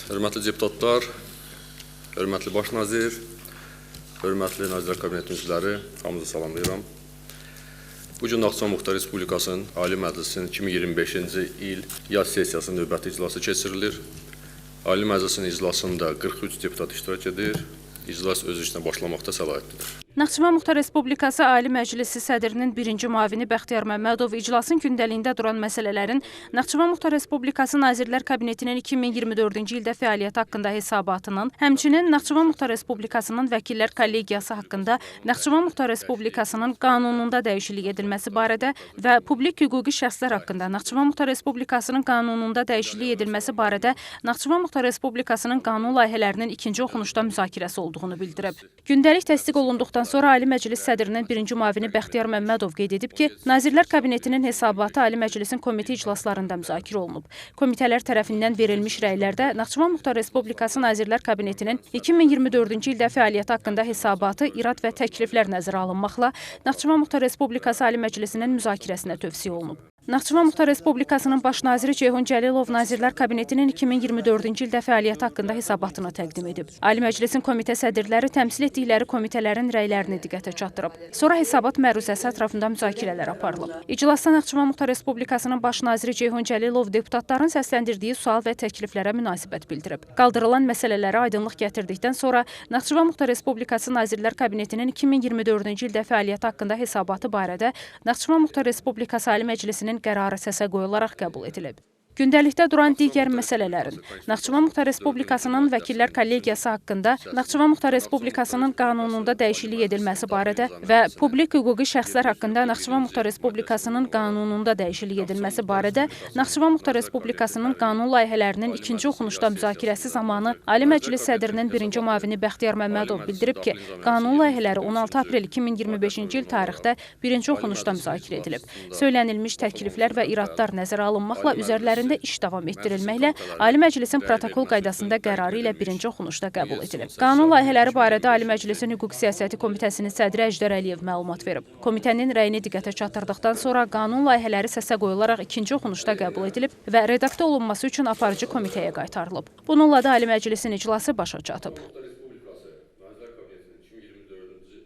Hörmətli deputatlar, hörmətli Baş nazir, hörmətli Nazirlər Kabinetinin üzvləri, hamınızı salamlayıram. Bu gün Naxçıvan Muxtar Respublikasının Ali Məclisinin 2025-ci il yaz sessiyasının növbəti iclası keçirilir. Ali Məclisin iclasında 43 deputat iştirak edir. İclas öz işinə başlamaqda səlahiyyətlidir. Naxçıvan Muxtar Respublikası Ali Məclisi sədrinin birinci müavini Bəxtiyar Məmmədov iclasın gündəliyində duran məsələlərin Naxçıvan Muxtar Respublikası Nazirlər Kabinetinin 2024-cü ildə fəaliyyəti haqqında hesabatının, həmçinin Naxçıvan Muxtar Respublikasının Vəkillər Kollegiyası haqqında Naxçıvan Muxtar Respublikasının qanununda dəyişiklik edilməsi barədə və publik hüquqi şəxslər haqqında Naxçıvan Muxtar Respublikasının qanununda dəyişiklik edilməsi barədə Naxçıvan Muxtar Respublikasının qanun layihələrinin ikinci oxunuşda müzakirəsi olduğunu bildirib. Gündəlik təsdiq olunduqdan sonra Ali Məclis sədrinin birinci müavini Bəxtiyar Məmmədov qeyd edib ki, Nazirlər Kabinetinin hesabatı Ali Məclisin komitə iclaslarında müzakirə olunub. Komitələr tərəfindən verilmiş rəylərdə Naxçıvan Muxtar Respublikası Nazirlər Kabinetinin 2024-cü ildə fəaliyyəti haqqında hesabatı irad və təkliflər nəzərə alınmaqla Naxçıvan Muxtar Respublikası Ali Məclisinin müzakirəsinə tövsiyə olunub. Naxçıvan Muxtar Respublikasının Baş naziri Ceyhun Cəlilov Nazirlər Kabinetinin 2024-cü ildə fəaliyyəti haqqında hesabatını təqdim edib. Ali Məclisin komitə sədrləri təmsil etdikləri komitələrin rəylərini diqqətə çatdırıb. Sonra hesabat məruzəsi ətrafında müzakirələr aparılıb. İclasda Naxçıvan Muxtar Respublikasının Baş naziri Ceyhun Cəlilov deputatların səsləndirdiyi sual və təkliflərə münasibət bildirib. Qaldırılan məsələlərə aydınlıq gətirdikdən sonra Naxçıvan Muxtar Respublikası Nazirlər Kabinetinin 2024-cü ildə fəaliyyəti haqqında hesabatı barədə Naxçıvan Muxtar Respublikası Ali Məclisinin qərarı səsə qoyularaq qəbul edilib. Gündəlikdə duran digər məsələlərin Naxçıvan Muxtar Respublikasının Vəkillər Kollegiyası haqqında Naxçıvan Muxtar Respublikasının qanununda dəyişiklik edilməsi barədə və publik hüquqi şəxslər haqqında Naxçıvan Muxtar Respublikasının qanununda dəyişiklik edilməsi barədə Naxçıvan Muxtar Respublikasının qanun layihələrinin ikinci oxunuşda müzakirəsi zamanı Ali Məclis sədrinin birinci müavini Bəxtiyar Məmmədov bildirib ki, qanun layihələri 16 aprel 2025-ci il tarixdə birinci oxunuşda müzakirə edilib. Söylənilmiş təkliflər və iradlar nəzərə alınmaqla üzərlərində iş davam etdirilməklə Ali Məclisin protokol qaydasında qərarı ilə birinci oxunuşda qəbul edilib. Qanun layihələri barədə Ali Məclisin Hüquq Siyasəti Komitəsinin sədri Əjdər Əliyev məlumat verib. Komitənin rəyini diqqətə çatdırdıqdan sonra qanun layihələri səsə qoyularaq ikinci oxunuşda qəbul edilib və redaktə olunması üçün aparıcı komitəyə qaytarılıb. Bununla da Ali Məclisin iclası başa çatıb.